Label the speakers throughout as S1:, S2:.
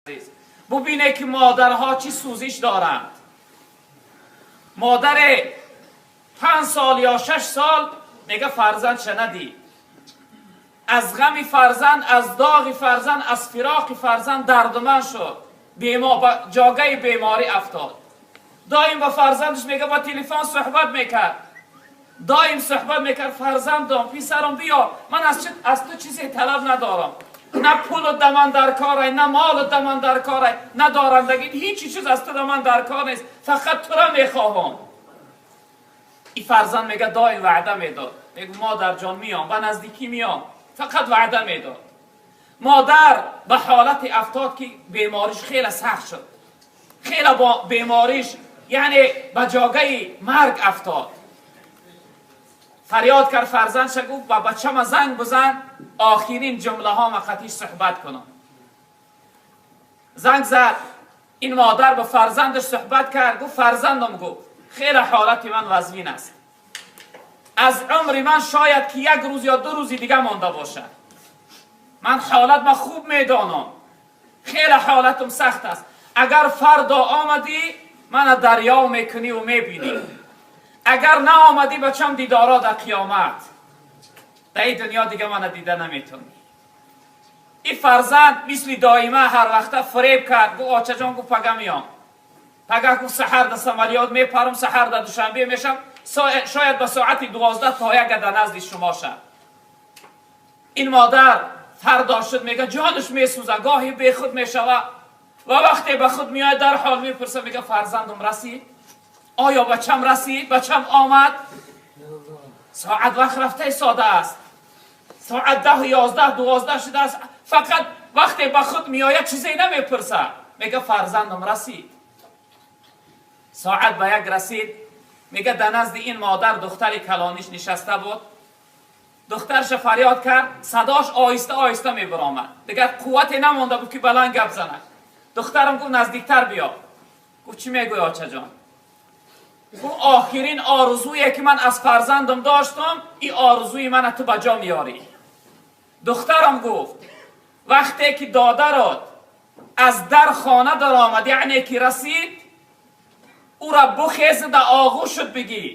S1: Азиз, бубине, ки модарҳо чӣ сӯзиш доранд. Модаре 5 сол ё 6 сол мега фарзандша надид. Аз ғами фарзанд, аз доғи фарзанд, аз фироқи фарзанд дардуманд шуд, ба ҷогаи беморӣ афтод. Доим ба фарзандаш мега ба телефон суҳбат мекард, доим суҳбат мекард: «Фарзандом, писарам, биё, ман аз ту чизе талаб надорам, на пулу даман дар корай, на молу даман дар корай, на дорандагӣ, ҳеҷ чиз аз ту даман дар кор нест, фақат тура мехоҳам». И фарзанд мега доим ваъда медод, мегу: «Модарҷон, миём, ба наздикӣ миём», фақат ваъда медод. Модар ба ҳолате афтод, ки бемориш хеле сахт шуд, хеле бо бемориш, яъне ба ҷогаи марг афтод. Фарёд кард фарзандша, гуфт: «Ба бачама занг бизан, охирин ҷумлаҳо мақатиш суҳбат кунам». Занг зад ин модар, ба фарзандаш суҳбат кард, гуфт: «Фарзандам, — гуфт, — хеле ҳолати ман вазнин аст, аз умри ман шояд ки як рӯз ё 2 рӯзи дига монда бошад. Ман ҳолат ма хуб медонам, хеле ҳолатам сахт аст. Агар фардо омадӣ, мана дарёв мекунӣ мебинӣ. Агар наомадӣ, бачам, дидоро дар қиёмат, дар ин дунё дига мана дида наметонӣ». И фарзанд мисли доима ҳар вақта фиреб кард, гуфт: «Очаҷон, — гуфт, — пага меём, пага, — гуфт, — саҳар да самолёт мепарам, саҳар да Душанбе мешам, шояд ба соати 12 то 1 дар назди шумо шад». Ин модар фардо шуд, мега ҷонаш месӯза, гоҳе бехуд мешава ва вақте ба худ меояд, дар ҳол мепурса, мега: «Фарзандам расид? Оё бачам расид? Бачам омад?» Соат вақт рафтаи сода аст, соат 10, 11, 12 шудааст. Фақат вақте ба худ меояд, чизе намепурсад, мега: «Фарзандам расид?» Соат ба 1 расид, мега дар назди ин модар духтари калониш нишаста буд. Духтарша фарёд кард, садош оҳиста оҳиста мебаромад, дигар қуввате намонда буд, ки баланд гап занад. «Духтарам, — гуфт, — наздиктар биё». Гуфт: «Чӣ мегӯй, очаҷон?» Гуфт: «Охирин орзуе, ки ман аз фарзандам доштам, ин орзуи мана ту ба ҷо меёрӣ. Духтарам, — гуфт, — вақте ки додарот аз дар хона даромад, яъне ки расид, ӯра бухез, да оғӯшут бигӣ,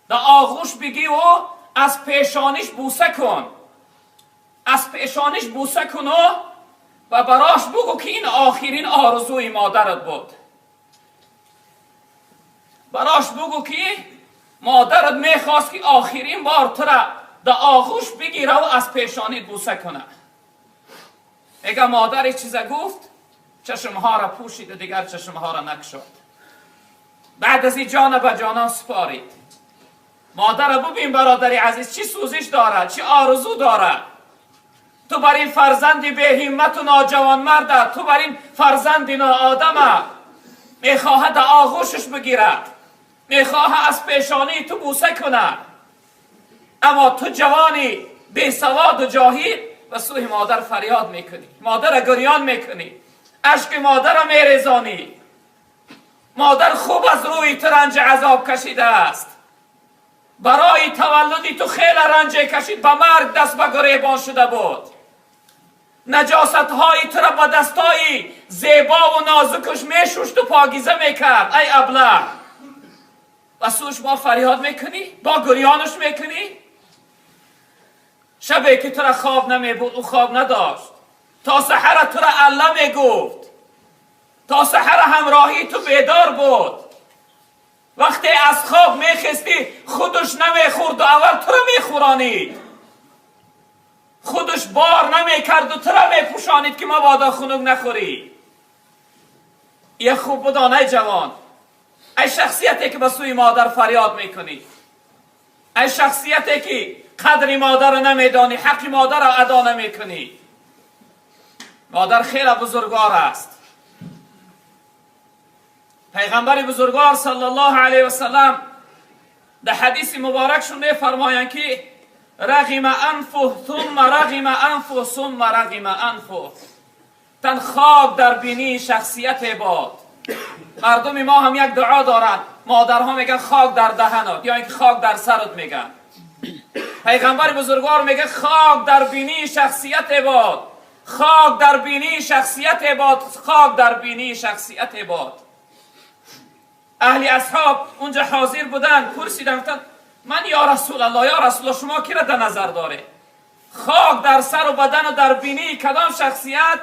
S1: да оғӯш бигӣ ӯ аз пешониш бӯса кун, аз пешониш бӯса куну ва барош бугӯ, ки ин охирин орзуи модарат буд. Барош бугӯ, ки модарат мехост, ки охирин бор тура да оғӯш бигираву аз пешонит бӯса куна». Мега модар чиза гуфт, чашмҳоро пӯшиду дигар чашмҳоро накушод. Баъд аз ин ҷона ба ҷонон супорид. Модара бубин, бародари азиз, чӣ сӯзиш дорад, чӣ орзу дорад. Ту бар ин фарзанди беҳиммату ноҷавонмарда, ту бар ин фарзанди ноодама мехоҳад оғӯшаш бигирад, мехоҳад аз пешонии ту бӯса кунад, аммо ту ҷавони бесаводу ҷоҳил ба сӯи модар фарёд мекунӣ, модара гирён мекунӣ, ашки модара мерезонӣ. Модар хуб аз рӯи ту ранҷи азоб кашидааст, барои таваллуди ту хеле ранҷе кашид, ба марг даст ба гиребон шуда буд, наҷосатҳои тура ба дастҳои зебову нозукаш мешушту покиза мекард. Ай аблаҳ, ба сӯш бо фарёд мекунӣ, бо гирёнаш мекунӣ. Шабе ки тура хоб намебуд, ӯ хоб надошт, то саҳара тура алла мегуфт, то саҳара ҳамроҳии ту бедор буд. Вақте аз хоб мехестӣ, худаш намехӯрду аввал тура мехӯронид, худаш бор намекарду тура мепӯшонид, ки мабодо хунук нахӯрӣ. Ия хуб будон, ай ҷавон, ай шахсияте, ки ба сӯи модар фарёд мекунӣ, ай шахсияте, ки қадри модарро намедонӣ, ҳаққи модарро адо намекунӣ. Модар хеле бузургвор аст. Пайғамбари бузургвор саллаллоҳу алайҳи васаллам дар ҳадиси муборакшон мефармоянд, ки رغم أنفه ثم رغم أنفه ثم رغم أنفه. تن خاک در بینی شخصیت باد. مردم ما هم یک دعا دارند، مادرها میگن خاک در دهنت یا اینکه خاک در سرت میگن. پیغمبر بزرگوار میگه خاک در بینی شخصیت باد. خاک در بینی شخصیت باد، خاک در بینی شخصیت باد. اهل اصحاب اونجا حاضر بودن، پرسیدن، گفتن من یا رسول الله، یا رسول الله، شما کی را در نظر داره؟ خاک در سر و بدن و در بینی کدام شخصیت؟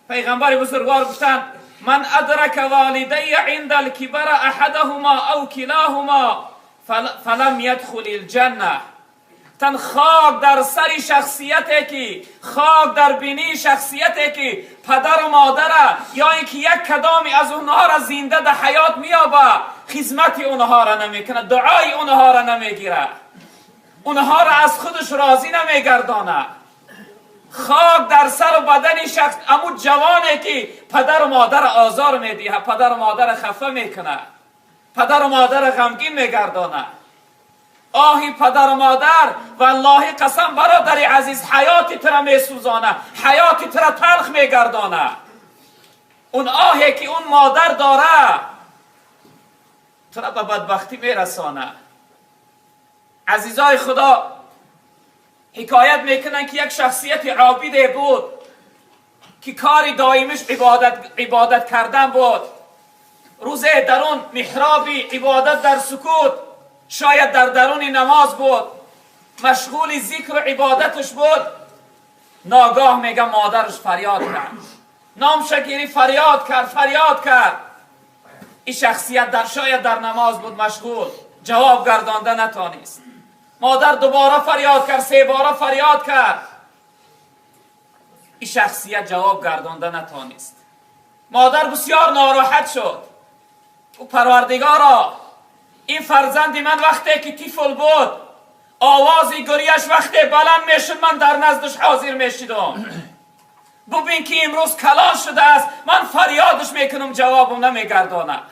S1: پیغمبر بزرگوار گفتن من ادرک والدی عند الکبر احدهما او کلاهما فلم یدخل الجنه. تن خاک در سر شخصیتی که، خاک در بینی شخصیتی که پدر و مادر یا اینکه یک کدامی از اونها را زنده در حیات میابه، خدمت اونها را نمیکنه، دعای اونها را نمیگیره، اونها را از خودش راضی نمیگردانه. خاک در سر و بدن شخص امو جوانه که پدر و مادر آزار میدیه، پدر و مادر خفه میکنه، پدر و مادر غمگین میگردانه. آهی پدر و مادر، والله قسم برادر عزیز، حیاتی ترا میسوزانه، حیاتی ترا تلخ میگردانه. اون آهی که اون مادر داره ترا به بدبختی میرسانه. عزیزای خدا، حکایت میکنن که یک شخصیت عابده بود که کاری دائمش عبادت کردن بود. روز در اون محراب عبادت در سکوت، شاید در درون نماز بود، مشغول ذکر و عبادتش بود. ناگاه میگه مادرش فریاد کرد، نام شکیری فریاد کرد، فریاد کرد. این شخصیت در شاید در نماز بود مشغول، جواب گردانده نتانست. مادر دوباره فریاد کرد، سه باره فریاد کرد. این شخصیت جواب گردانده نتانست. مادر بسیار ناراحت شد. او پروردگارا، این فرزند من وقتی که طفل بود، آواز گریش وقتی بلند میشد، من در نزدش حاضر میشدم. ببین که امروز کلان شده است، من فریادش میکنم جوابم نمیگردانه.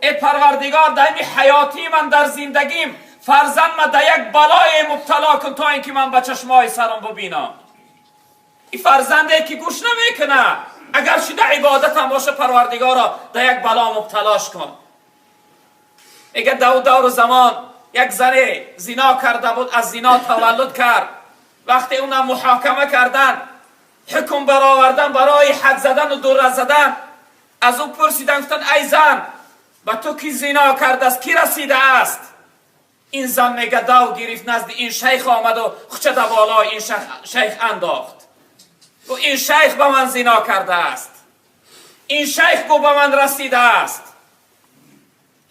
S1: ای پروردگار، در این حیاتی من، در زندگیم، فرزند من در یک بلای مبتلا کن تا اینکه من به چشمای سرم ببینم. این فرزنده که گوش نمیکنه، اگر شده عبادت هم باشه، پروردگارا در یک بلا مبتلاش کن. میگه دور زمان یک زن زنا کرده بود، از زنا تولد کرد. وقتی اونم محاکمه کردن، حکم برآوردن برای حد زدن و دور زدن، از او پرسیدن، گفتن ای زن، به تو کی زنا کرده است؟ کی رسیده است؟ این زن میگه دو گرفت، نزد این شیخ آمد و خوچه در بالای این شیخ انداخت. گفت این شیخ به من زنا کرده است، این شیخ گفت به من رسیده است.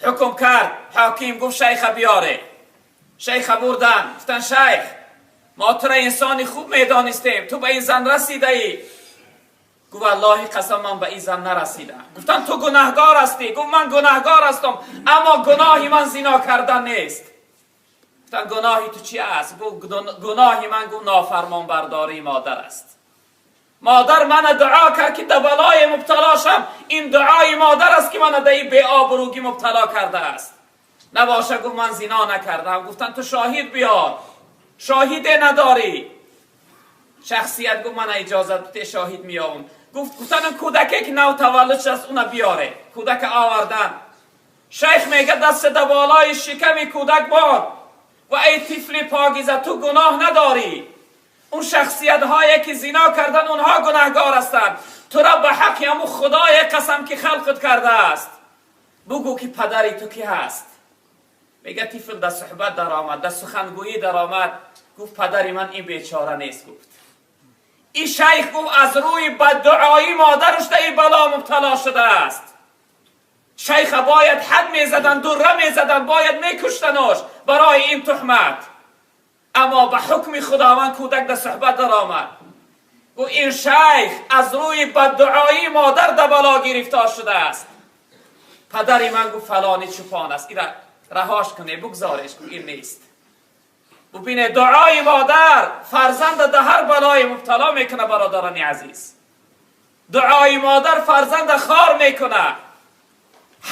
S1: حکم کرد حاکم، گفت شیخ بیاره. شیخ بردن، گفتن شیخ، ما تو را انسانی خوب میدانستیم، تو به این زن رسیده ای؟ گفت والله قسم من به این زن نرسیدم. گفتن تو گناهگار هستی. گفت من گناهگار هستم، اما گناهی من زنا کردن نیست. گفتن گناهی تو چی است؟ گفت گناهی من، گفت، نافرمان برداری مادر است. مادر من دعا کرد که در بلای مبتلا شم. این دعای مادر است که من در این بی آبروگی مبتلا کرده است. نباشه گفت من زنا نکردم. گفتن تو شاهد بیار، شاهد نداری. شخصیت گفت من اجازت بده شاهد میام. گفتن کودکی که نو تولد شده است اونو بیاره. کودک آوردن. شیخ میگه دست در بالای شکم کودک باد و ای طفل پاکیزه، تو گناه نداری. اون شخصیت هایی که زنا کردن اونها گناهگار هستند. تو را به حق همون خدای قسم که خلقت کرده است، بگو که پدری تو کی هست؟ میگه طفل در صحبت در آمد، در سخنگویی در آمد، گفت پدری من این بیچاره نیست. گفت این شیخ گفت از روی بددعایی مادرش در این بلا مبتلا شده است. شیخ باید حد میزدن، دره میزدن، باید میکشتنش برای این تهمت، اما به حکم خداوند کودک در صحبت در آمد، گفت این شیخ از روی بددعایی مادر در بلا گرفتار شده است. پدری من گفت فلانی چوپان است. اینا رهاش کنه، بگذارش، گفت این نیست. ببینه دعای مادر فرزند در هر بلای مبتلا میکنه. برادران عزیز، دعای مادر فرزند خار میکنه،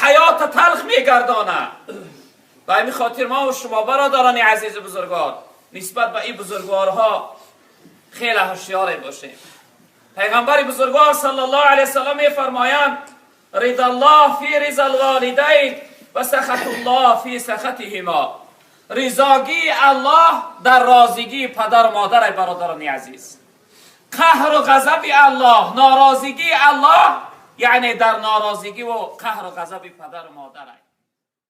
S1: حیات تلخ میگردانه. و همین خاطر ما و شما برادران عزیز بزرگوار نسبت به این بزرگوارها خیلی هوشیار باشیم. پیغمبر بزرگوار صلی الله علیه وسلم میفرمایند رضا الله فی رضا الوالدین و سخط الله فی سخطهما. رضاگی الله در راضیگی پدر و مادر. برادران عزیز، Қаҳру ғазаби Аллоҳ, норозигии Аллоҳ, яъне дар норозигӣ ва қаҳру ғазаби падару модар.